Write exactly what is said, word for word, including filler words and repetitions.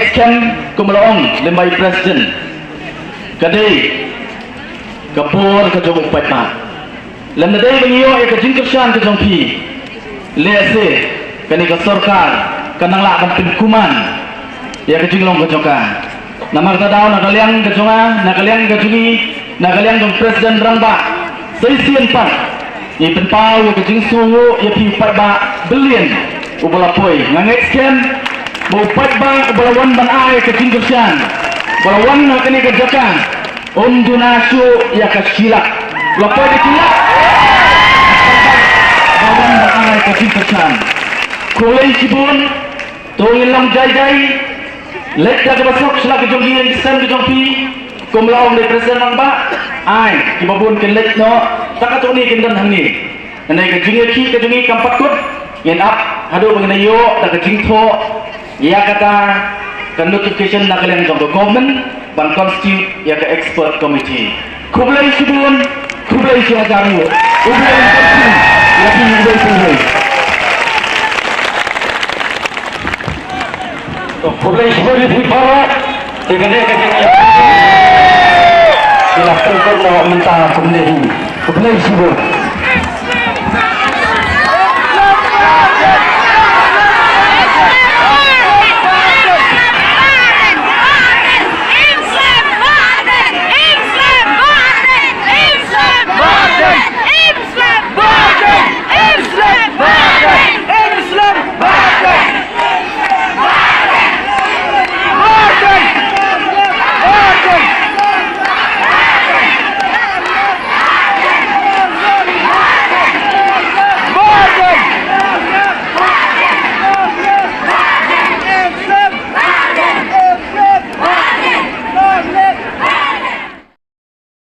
Skhem kum la ong lyngba i president, ka dei ka por ka jong u paidbah. Lymda dei ba ngi ïoh ïa ka jingkyrshan ka jong phi, lehse kane ka sorkar kan nang lah ban pynkuman ïa ka jinglong ka jong ka. Namar kata daw na ka liang ka jong nga, na ka liang ka jong ngi, na ka liang jong president rangbah, sa shisien pat ngi pynpaw ïa ka jingsngewnguh ïa phi u paidbah byllian uba la poi. Nga ngeit skhem ba u paidbah uba la wan ban ai ka jingkyrshan, uba la wan ha kane ka jaka, um duna shuh ïa ka shi lak. La poi da shi lak. Uba la wan ban ai ka jingkyrshan. Khublei shibun. To ngin long jai jai. Leit da kaba suk sha la ka jong ngi, ïa ka sem ka jong phi. Kum la ong dei president rangbah, ai kiba bun kin leit noh. Tang katto katne kin don hangne. Hynrei ka jingïakhih ka jong ngi kam pat kut. Ngin ap haduh ba ngin ïoh da ka jingthoh ïa kata ka notification na ka liang jong ka government ban constitute ïa ka expert committee. Khublei shibun, khublei shihajar nguh. U Blei un kyrkhu ïa phi uwei pa uwei. To, khublei shibun ïa phi baroh. Te kane ka jingïakhih, ki la pynkup noh mynta kumne hi. Khublei shibun.